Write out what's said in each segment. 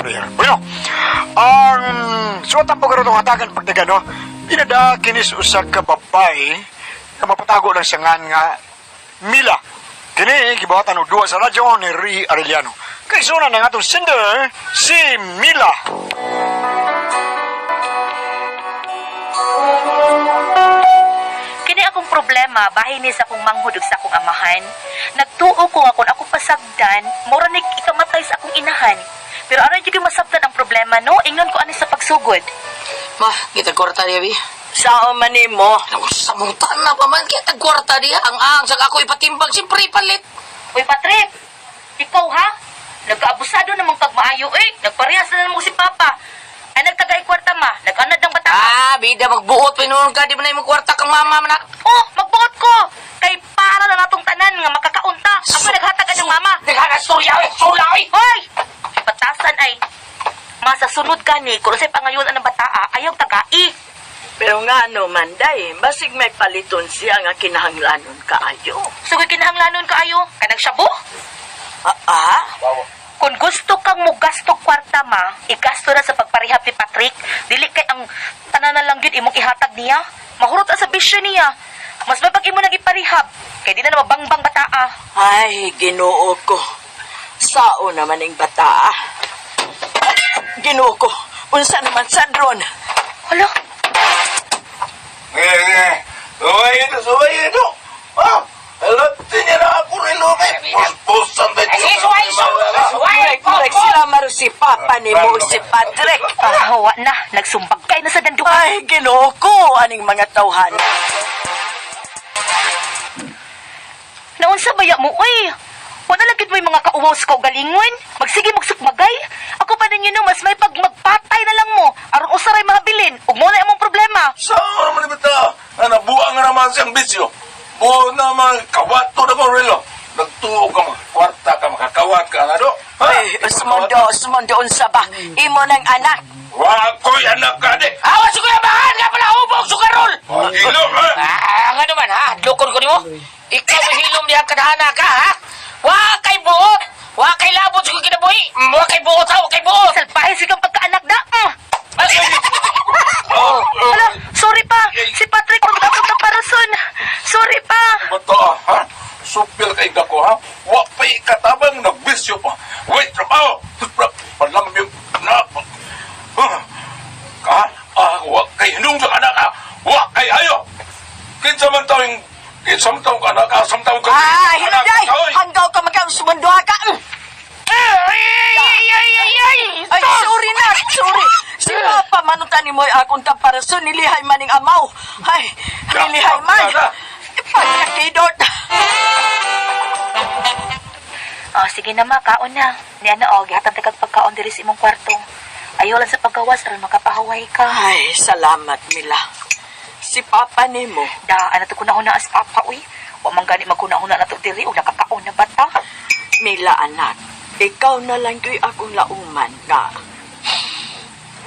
prayer. Bueno, ang suwatan po karon itong hatagan pagdagan, no? Pinada kinis usa ka babae nga mapatago lang siya nga nga Mila. Kini gibuhatan og duwa sa radyo ni Ri Arellano. Kay suna na nga atong sender si Mila. Kini akong problema bahin ni sa akong manghud ug sa akong amahan. Nagtuo ko nga kung ako pasagdan, mura ni ikamatay sa akong inahan. Pero aron jud masabtan ang problema no, ingon ko ani sa pagsugod. Ma, kita kwarta niya, bi. Sao man nimo? Naku, sa mong tana pa man, kita kwarta niya. Ang ang, sa ako ipatimbang, siyempre ipalit. Uy Patrick, ikaw ha? Nagkaabusado namang pagmaayo eh. Nagparehas na mo si Papa. Ay nagtagay kwarta ma, nag-anad ng bata. Ah, bida, magbuot, pinunon ka, di ba na yung kwarta kang mama, man. Oh, magbuot ko. Kay para na natong tanan nga makakaunta. Ako naghatag ng mama. Naghagas, surya, eh, surya, eh. Hoy! Patasan ay masasunod gani kung sa pangayon ang bataa ayaw tagai. Pero nga no man day, basig may paliton siya nga kinahanglanon kaayo. Sugay kinahanglanon kaayo kanang shabu. Ah, ah? Kung gusto kang mugasto kwarta ma, igasto na sa pagparehab ni Patrick. Dili kay ang tanan na lang gyud imong ihatag niya. Mahurot sa bisyo niya. Mas mapag imo nang iparehab kay di na na mabangbang bataa. Ay, Ginoo ko. Sao naman ang bata ah. Ginoo ko, unsa naman sa drone? Hala, Eh, suway ito, suway ito. Ah, alam niya na ako rin, okay? Puspusan ba ito? Ay, suway, suway, suway. Murag, murag sila maro si Papa ni mo si Patrick. ah, wa na nagsumbag kay na sa dandukan. Ay, Ginoo ko, aning mga tawhan. Naunsa baya mo, uy? Wala lang gid mo'y mga kauwaw sa kaugalingon. Magsige magsukmagay. Ako pa ninyo no, mas may pag magpatay na lang mo. Aron usaray mga bilin. Ug mo na imong problema. Saan naman ito? Na nabuang nga naman siyang bisyo. Buo naman, kawato na ko relo. Nagtuo ka, magkwarta ka, makakawat ka na do. Ha? Ay, Osmondo, Osmondo, unsa ba? Imo ng anak. Wa ko'y anak ka di. Awa, sukuya, bahan nga pala, hubog, sukarol. Ilo, ha? Ah, nga naman, ha? Lukon ko nimo. Ikaw ang hilom diha kadhana ka, ha? Wa kay buot. Wa kay labot sa kinabuhi. Wa kay buot, ha? Wa kay buot. Salpahe sigang pagkaanak da. Ay, Oh, oh. Hala, sorry pa. Si Patrick magdakot ng parason. Sorry pa. Bato, ha? Supil kay dako, ha? Wa pa'y katabang nagbisyo pa. Wait, trabaho! Palam yung anak. Ha? Ka? Ah, wa kay hinung sa anak, ha? Wa kay ayo! Kinsa man tawing kinsa man tawing anak, ha? Sa man tawing ka? Ah, hinunday! Hanggaw ka magka Osmondo ka. ay, ay, ay, ay, ay. Ay, sorry na, sorry. Si Papa manutan ni mo'y akong taparason, nilihay maning amaw. Ay, nilihay man. Pagkakidot. Oh, sige na ma, kaon na. Ni ano, oh, gihatag ta kag pagkaon diri sa imong kwarto. Ayaw lang sa paggawas aron makapahaway ka. Ay, salamat, Mila. Si Papa ni mo. Da, ano to kunahuna as papa, uy. Wa man gani magkunahuna na to diri og nakakaon na bata. Mila, anak, ikaw na lang ko'y akong lauman nga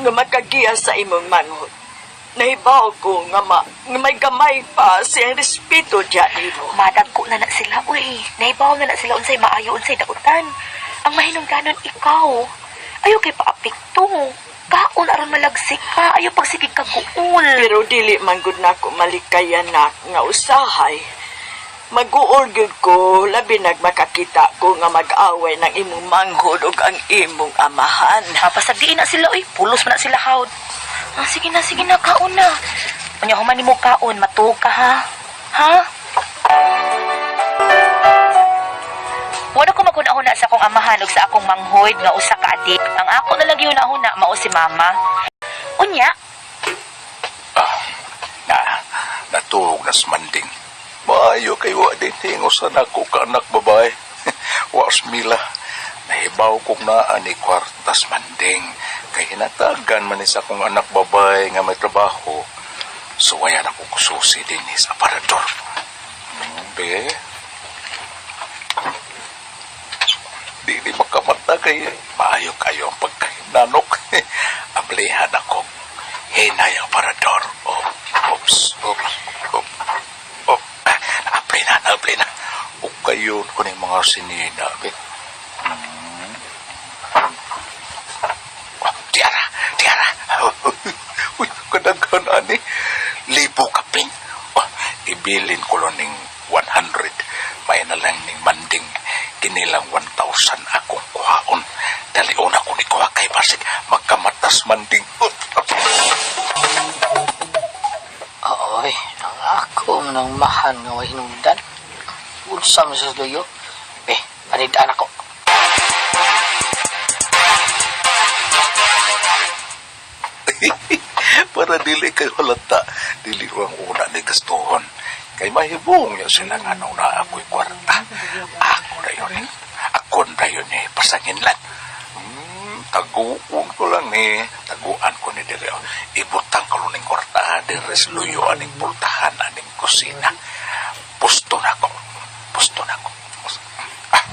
nga makagiya sa imong manghod. Nahibaw ko nga, nga may gamay pa siyang respeto diya nimo. Madagko na na sila, uy. Nahibaw na na sila unsay maayo unsay dautan. Ang mahinungdanon ikaw. Ayaw kay paapekto. Kaon aron malagsik ka. Ayaw pagsigig ka guol. Pero dili man gud nako malikayan na nga usahay. Mag-uol gyud ko labi nag makakita ko nga mag-away ng imong manghod ug ang imong amahan. Pasagdiin na sila, uy. Pulos man na sila hawd. Ah, sige na, kaon na. Unya human nimo kaon, matuog ka ha. Ha? Wala ko maghuna-huna sa akong amahan ug sa akong manghoyd nga usa ka adik. Ang ako na lang gihuna-huna mao si mama. Unya, Na, natuog na manding. Maayo kay wa din tingusan ako ka anak babae. Wa Mila. Nahibaw kong naa ni kwartas manding. Kay hinatagan man ni sa akong anak babae nga may trabaho. Suwayan ako kususi din ni sa aparador. Be. Di di makamata kay maayo kayo ang pagkahinanok. Ablihan ako. Hinay ang aparador. Oh, oops, oops, oops, oops. Ah, Naapli na, naapli na. O kayo ko ng mga sinina. Be. Uy, kadaghan ani. Libo kapin. Oh, ibilin ko lang ning 100. May na lang ning manding. Kinilang 1,000 akong kuhaon. Dalion ako ni kuha kay basig magkamatas manding. Oh, Oy, ang ako nang mahan nga way hinungdan. Unsa man sa luyo? Eh, panidaan ako. Para dili kay halata, dili ko ang una ni gastuhon. Kay mahibong niya sila nga nung na ako'y kwarta. Ako na yun eh. Ako na yun eh. Pasanginlan. Taguon ko lang eh. Taguan ko ni Direo. Ibutang ko lang ng kwarta. Dire sa luyo aning pultahan aning kusina. Pusto na ko. Pusto na ko. Ah.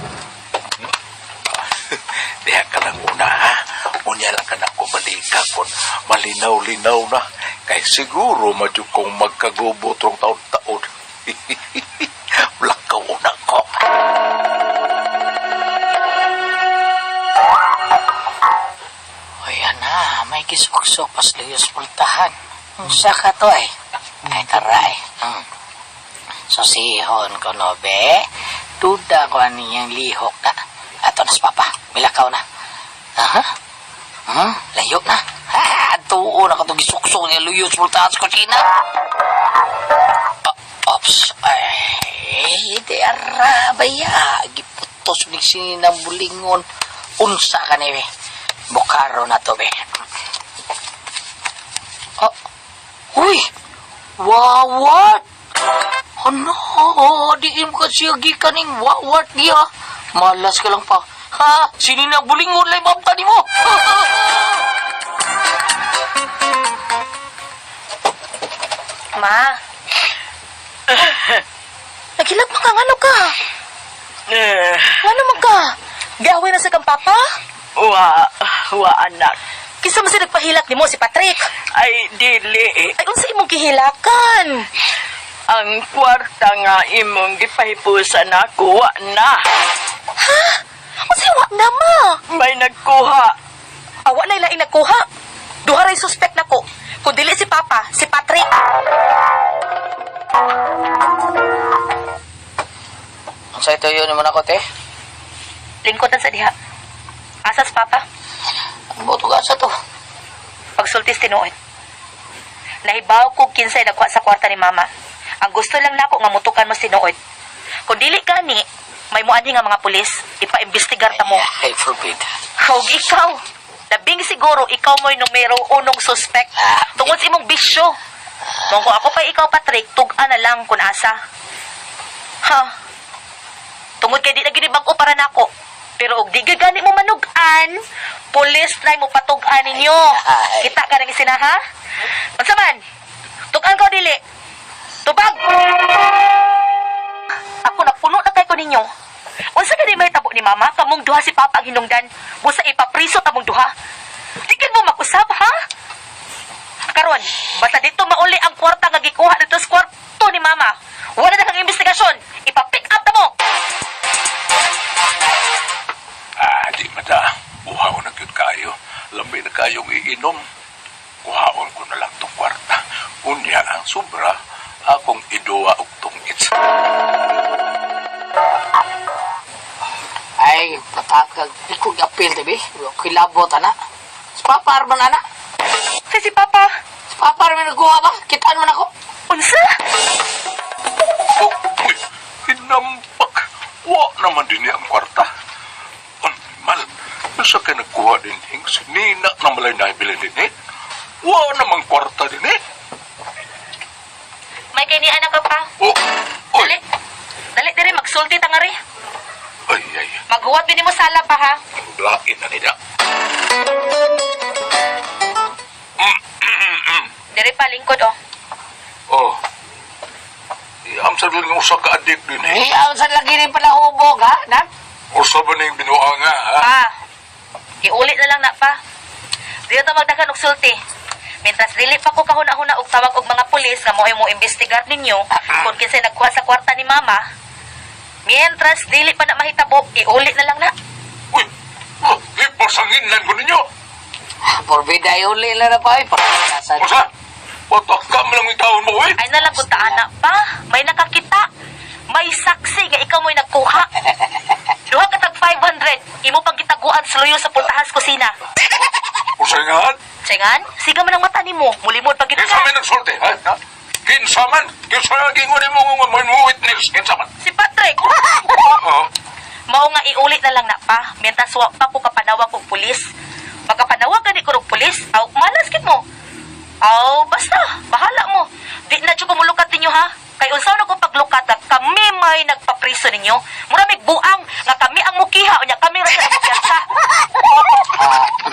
Diha ka lang una, ha? Unya lang ka na ko balika kon malinaw-linaw na. Kay siguro madyo kong magkagubo trong taon-taon. Lakaw una ko. Oy, ana, may gisuksok pas luyo sa pultahan. Unsa ka to eh? Ay, taray. Susihon ko no, be. Duda ko aniyang lihok na. Ato na sa papa. Milakaw na. Aha. Layo na. Ha, tuo na ka itong gisuksok niya luyo sa pultahan sa kusina. Ah, ops. Ay, di arabaya. Giputos ni sinang bulingon. Unsa ka ni, be. Bukaro na to, be. Oh, uy! Wawat! Ano? Di mo kasi gikan ning wawat niya. Malas ka lang pa. Ha? Sino na bulingon lang mamta ni mo? Ma. Naghilak man ka, ngano ka? Eh, Ngano man ka? Giaway na sa kang papa? wa, wa anak. Kinsa man sa nagpahilak nimo si Patrick? Ay, dili. Ay unsa imong gihilakan? Ang kwarta nga imong gipahipusan ako, wa na. Unsa wa na ma? May nagkuha. Awa na ilaing nagkuha. Duha ray suspect nako. Kung dili si Papa, si Patrick. Ang sa ito yun naman ako, te. Lingkod na sa diha. Asas Papa, Ang buto ka sa to. pagsultis tinuod. Nahibaw ko kinsay nagkuha sa kwarta ni Mama. Ang gusto lang nako nga mutukan mo si tinuod. Kung dili gani, may muadhi nga mga pulis, ipaimbestigar ta mo. Ay, forbid. Hug ikaw. Labing siguro ikaw mo'y numero unong suspect tungod sa imong bisyo. Mong kung ako pa ikaw, Patrick, tug-an na lang kung asa. Ha? Tungod kay di na gini bag-o para nako. Pero og di gyud gani mo manug-an, pulis na mo patug-an ninyo. Ay. Kita ka ng isina, ha? Unsa man? Tug-an ko dili. Tubag! Ako nagpuno na kay ko ninyo. Unsa gani may tabo ni mama kamong duha si papa ang hinungdan busa ipapriso tamong duha. Di gid mo mag-usab ha? Karon, basta dito mauli ang kwarta nga gikuha dito sa kwarto ni mama. Wala na kang investigasyon. Ipa-pick up ta mo. Ah, di mada. Uhaw na gyud kayo. Lambi na kayong iinom. Kuhaon ko na lang tong kwarta. Unya ang sobra, akong iduwa og tungits. Ay, patakag. Di ko apil, te, be. Kilabot, ana. Sa papa, arman, ana. Sa si papa. Sa papa, arman, nagkuha ba? Kitaan man ako. Unsa? Oh, uy, hinampak. Wa naman din niya ang kwarta. Mal, unsa kay nagkuha din eh? Si Nina na malay nabili din eh. Wa namang kwarta din eh. May kay ni anak ka pa. Oh, oy, Dali. Dali diri magsulti ta nga ri. ay, ay, Maghuwat din mo sala pa ha. lain na nila. Diri pa lingkod oh. Oh, am sa dun nga usa ka adik din eh. Eh, ang sa lagi rin pala hubog, ha? Nak? Usa ba ning binuha nga, ha? Pa. Iulit na lang na pa. Dili ta magdagan og sulti. Mientras dili pa ko kahuna-huna og tawag og mga pulis nga mo'y mo imbestigar ninyo kung kinsay nagkuha sa kwarta ni mama. Mientras dili pa na mahitabo, iulit na lang na. Uy, oh, ipasanginlan ko ninyo. Porbida uli lang na pa, ay. Para Usa? Patak ka mo lang itawon mo, eh. Ay nalang kung taana pa, may nakakita. May saksi nga ikaw mo'y nagkuha. Duha ka tag 500, imo pang gitaguan sa luyo sa pultahas kusina. Usa nga? Tsengan, siga man ang mata nimo, mulimod pag Kinsa man nagsulti, ha? Ha? Kinsa man? Kinsa man gingon nimo nga mo witness? Kinsa man? Si Patrick. Oo. Mao nga iulit na lang na pa, mientras wa pa ko kapanawag og pulis. Pagkapanawag gani ko og pulis, aw malas kit mo. Aw, basta, bahala mo. Di na jud ko mulukat ninyo ha. Kay unsa na ko paglukat at kami may nagpapriso ninyo. Mura mig buang nga kami ang mukiha unya kami ra sa kumpiyansa.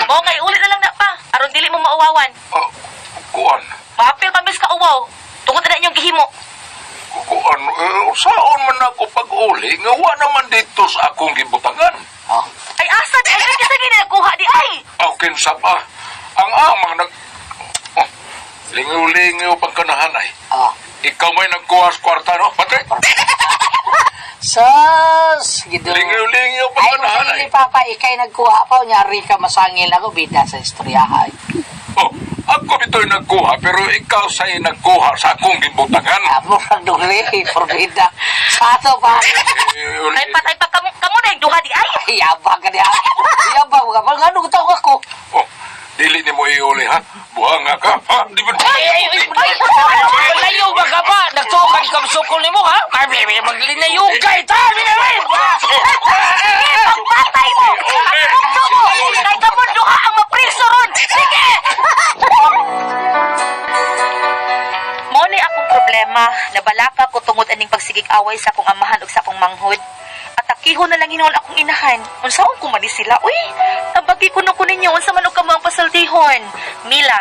Mao nga iulit na lang na pa, aron dili mo mauwawan. Oh, kuan. Maapil pa mis ka uwaw. Tungod na inyong gihimo. Kuan, eh, saon man ako pag-uli nga wa naman dito sa akong gibutangan. Oh. Ay asa di ay kasi gini nagkuha di ay. Aw, kinsa pa. Ang amang nag... Oh, lingaw-lingaw pagkanahanay. Oh. Ikaw may nagkuha sa kwarta, no? Patrick? Sus, gido. Lingaw-lingaw Ay, pagkanahanay. hindi papa, ikay nagkuha pa, unyari ka masangil ako, bida sa istoryaha. Oh, ako ito'y nagkuha, pero ikaw sa'y nagkuha sa akong gibutangan. Ah, murag duli, porbida. Sa ato pa. Eh, uli- Ay patay pa kamo kamo na yung duha di ay. Yabang ka niya. Yabang ka. Pag ano tawag ako? Oh, dili ni mo iuli, ha? Buhanga ka, ha? Di ba? Ay, ay, ay, ay, malayo ba ka ba? Nagtukan ka sukol ni mo, ha? Ay, ay, maglinayugay ta! Patay mo! Ang bugto mo! Kay kamo duha ang mapriso ron! Sige! Mao ni akong problema, nabalaka ko tungod aning pagsigig away sa akong amahan ug sa akong manghod. Atakiho na lang hinuon akong inahan. Unsaon ko man ni sila? Uy, tabagi ko na ko ninyo unsa man og kamo ang pasaltihon. Mila.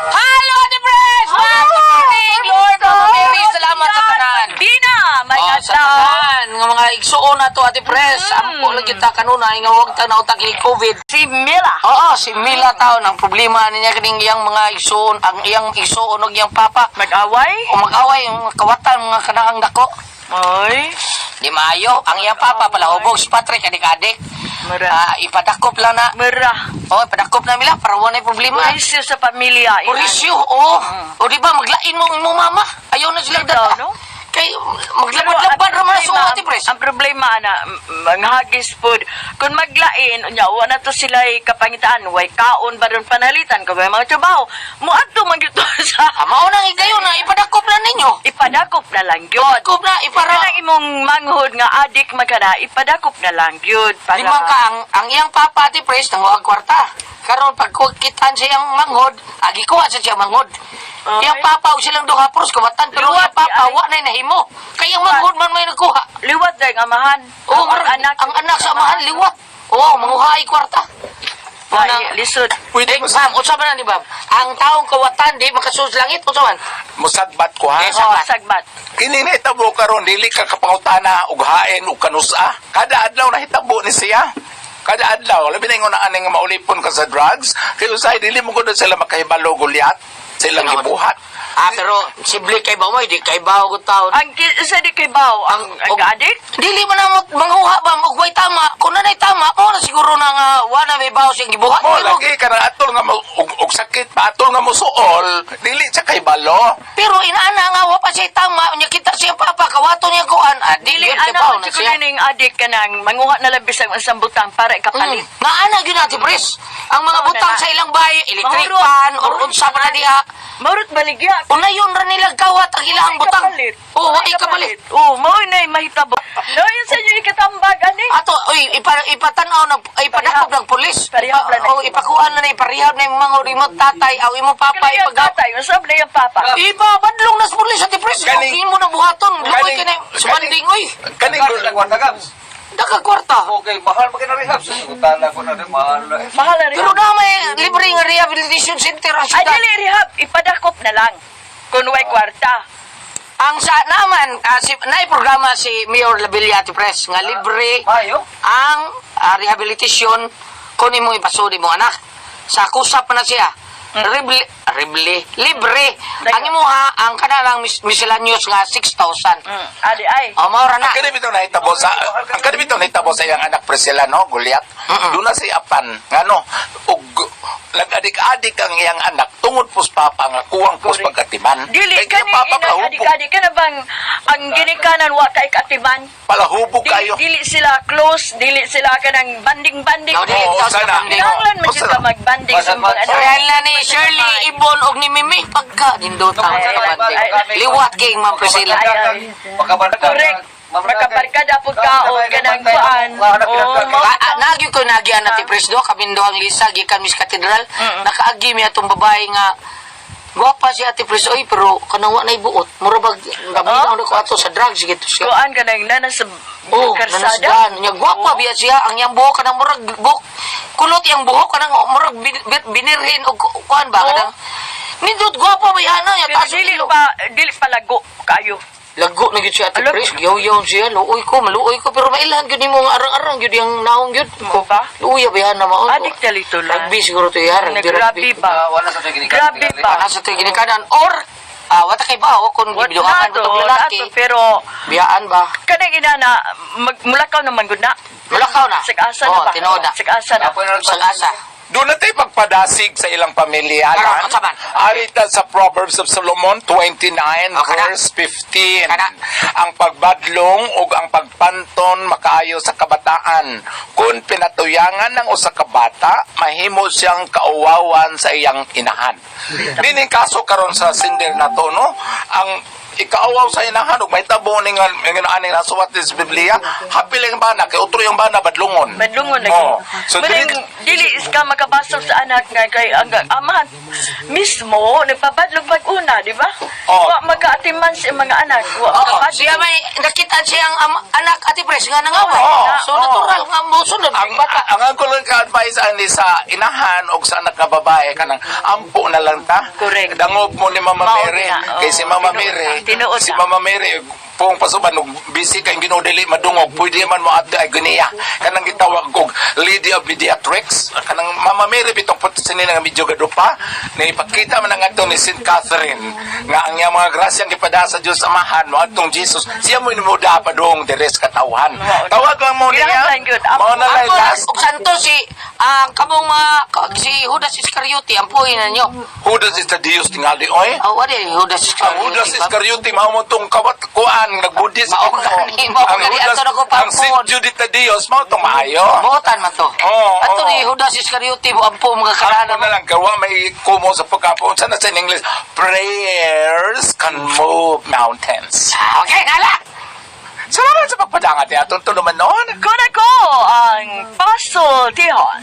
Hello, Ate Pres! Good morning, Lord! Mama Mary, salamat sa tanan. Bina, may Oh, sa tanan, nga mga igsuon na to, Ate Pres. Ampo lang kita kanunay nga huwag ta nautak ni COVID. Si Mila. Oo, si Mila taon ang problema niya kaning iyang mga igsuon, ang iyang igsuon og iyang papa. Mag-away? O mag-away ang mga kawatan mga kanang dako. Ay, Di maayo, ang iyang papa palahubog si Patrick adik-adik. Mura. Ah, ipadakop lang na. Mura. Oh, ipadakop na mila para wala problema. Purisyo sa pamilya. ilan. Orisyo, oo. O di ba maglain mo ang imong mama? Ayaw na silang Ikaw, data. no? Kay Pero maglabad-labad ang ra man sa problema- Ate Pres. Ang problema na manghagis pod. Kung maglain unya wa na to sila kapangitaan, way kaon baron panalitan kay way mga trabaho. Muadto man gyud to sa Ah, mao nang igayon na ipadakop na ninyo. ipadakop na lang gyud. Ipadakop na ipara Kanang imong manghod nga adik man kana, ipadakop na lang gyud para Di man ka ang iyang papa Ate Pres nanguha kwarta. Karon pag kitaan sa iyang manghod, agi kuha sa siyang manghod. Ay. Iyang papa og silang duha pros kumatan pero Liwat iyang papa di ay. wa na nahimo. Kay ang manghod man may nagkuha. Liwat dahil ang amahan. Oo, murag- ang anak sa amahan liwat. Oo, manguha ay kwarta. Ay, Unang- lisod. Pwede eh, ma'am, unsa man na ni ma'am? Ang taong kawatan di makasulod sa langit, unsa man? Musagbat ko ha. Yes. Oh, sagbat. Kini na hitabo karon dili ka kapangutana og hain og kanusa. Kada adlaw na hitabo ni siya. Kada adlaw labi na ingon na aning maulipon ka sa drugs kay usahay dili mo gud sila makahibalo gulyat silang Tinuod. gibuhat. Ah, pero simple kay ba mo, di kay ba og taon. Ang sa di kay baw ang adik? Dili man ang manguha ba og way tama. Kung nanay tama, mo na siguro na nga wa na may bawo siyang gibuhat. Mo Pero, lagi ka na atol nga mo, og sakit pa atol nga mosuol dili siya kahibalo. pero inaana nga wa pa siya tama, unya kita siya papa kawaton niya kuan. Ah, dili Dili gyud kay ana bawo man na siguro siya. ning adik kanang manguha na lang bisag ang butang para ikapalit. Naana gyud natin, Pres. Ang mga Oo, butang na na. sa ilang bahay, electric Mahurot. fan or unsa pa na diha. Maurot baligya. Unayon ra nila gawat ang ilang butang. Oo, wa ikapalit. Oo, mao na mahitabo. No, yun sa inyo ikatambag ani. Ato, oy, ipatan-aw ng ipadakop ng pulis. Parehab lang na O ipakuan na na iparehab na imong mga imong tatay aw imong papa Kaya ipagaw. tatay, unsa ba yung papa? Ibabadlong na sa pulis at pres. Kaning- Kaning mo na buhaton. Luoy kay na sumanding oy. Kaning Gabs. Daka kwarta. Okay, mahal pa kina rehab. Susutan ako na rin, mahal na. eh. Mahal na Pero rehab. na may libre nga rehabilitation center ang Ay syudad. dili rehab, ipadakop na lang. Kun way kwarta. Ang sa naman, si, naay programa si Mayor Labilla Ate Pres nga libre Mayo? ang rehabilitation kung imong ipasudi mo anak. Sa kusap na siya. Libre. Libre. Ang imuha ang kanang miscellaneous nga 6,000. Adi ay. Oh, mao ra na. Ang kani bitaw nahitabo sa iyang anak Priscilla, no, Goliath. Doon na si apan ngano og nag-adik-adik ang iyang anak tungod pos papa nga kuwang pos pagkatiman. Dili Kay kani kani papa inang palahubog, adik-adik kana bang ang ginikanan wa kay katiman. palahubog Dili, kayo. dili sila close, dili sila kanang banding-banding. No, dili Oo, bitaw sila sana. banding. Kinahanglan man jud Usa ka na. magbanding sa Basta mga anak. Real na ni Shirley Ibon og ni Mimi pagka nindot ang Ay, ay, banding. ay, Liwat kay Ma'am Priscilla. Ay, ay. Makabarkada. Correct. Makabarkada po ka o kanang kuan. Oo, mao Nagyo ko nagyan na ti Presdo kamindo ang Lisa gikan Miss Cathedral. Nakaagi mi atong babae nga gwapa si Ate Pres, oy, pero kanang wa nay buot. Mura bag gaminaw na ko ato sa drugs gitu siya. Kuan kanang nana sa Oh, karsada. nanasdan. Nya gwapa biya siya ang iyang buhok kanang murag buhok kulot iyang buhok kanang murag binirhin og kuan ba Oh. kanang nindot gwapa ba ana nya Pero taas dili ilo. pa dili pa lago kayo. Lago na gyud siya, Ate Alam- Pres. Yaw-yaw siya. Luoy ko, maluoy ko. Pero mailhan gyud nimo nga arang-arang gyud yang naong gyud. Mo ba? Luoy ba na mao. Adik dali to lang. Rugby siguro to iya, rugby, Nag-rugby rugby. ba? Wala sa ginikanan. Grabe ba? Ana sa tuig ginikanan or wata kay ba kung What gibiduhangan na ko to, tong lalaki. nato, pero Biyaan ba? kanang ina na magmulakaw naman gud na. Mulakaw na. Sig-asa na Oh, ba? tinuod na. Sig-asa na. Sag-asa. Doon na tayo pagpadasig sa ilang pamilya. Karon, Lan. unsa man? Arita sa Proverbs of Solomon 29 Oh, kana. verse 15. Kana. Ang pagbadlong ug ang pagpanton makaayo sa kabataan. Kung pinatuyangan ng usa ka bata, mahimo siyang kauwawan sa iyang inahan. Nining kaso karon sa sinder na to, no? Ang ikaawaw sa inahan ug mahitabo ning nga aning nasuwat sa Biblia, happy lang bana kay utro yung bana badlongon. Madlungon lagi. Oh. So Maning, dili dili is ka makabasol sa anak nga kay ang amahan mismo nagpabadlog mag-una, di ba? Oh. Wa magkaatiman sa mga anak. Wa Oo, makabadlog. siya may nakita siya ang anak Ate Pres nga nangaway. Oo. So natural nga mo sunod Ang bata. ang ako lang ka-advise ani sa inahan og sa anak nga babae kanang ampo na lang ta. Correct. Dangog mo ni Mama Mao Mary na, oo. kay si Mama Tinuod Mary, na, tinuod si na. Mama Mary pong pasuban og busy kay Ginoo dili madungog pwede man mo adto ay guniya kanang gitawag og Lady of Mediatrix kanang Mama Mary bitong put sini nga medyo gadupa ni ipakita man ang adto ni Saint Catherine nga ang iyang mga grasya ang gipada sa Dios Amahan mo adtong Jesus siya mo inumuda pa dong deres katawhan. Tawag lang mo niya. Kinahanglan gyud. Ampo. Mao na lang Ampo last og santo si ang kamong mga si Judas Iscariote ampuhin na ninyo. Judas is the Dios tingali oy. Oh, wala Judas Ang Iscariote. Judas Iscariote mao mo tong kawat kuan nag-Buddhist. Mao gani, mao Ang gani, Judas, ato na ko ang Saint pampon. Jude Thaddeus mao tong maayo. Buotan man to. Oo, Ato oo. ni Judas Iscariote mo ampo mga karana Ano na lang gawa may kumo sa pagkapo. Unsa na sa in English? Prayers can move mountains. Ah, okay, nala. Salamat sa pagpadangat atong tulumanon. Kuna ko ang Paso Tihon.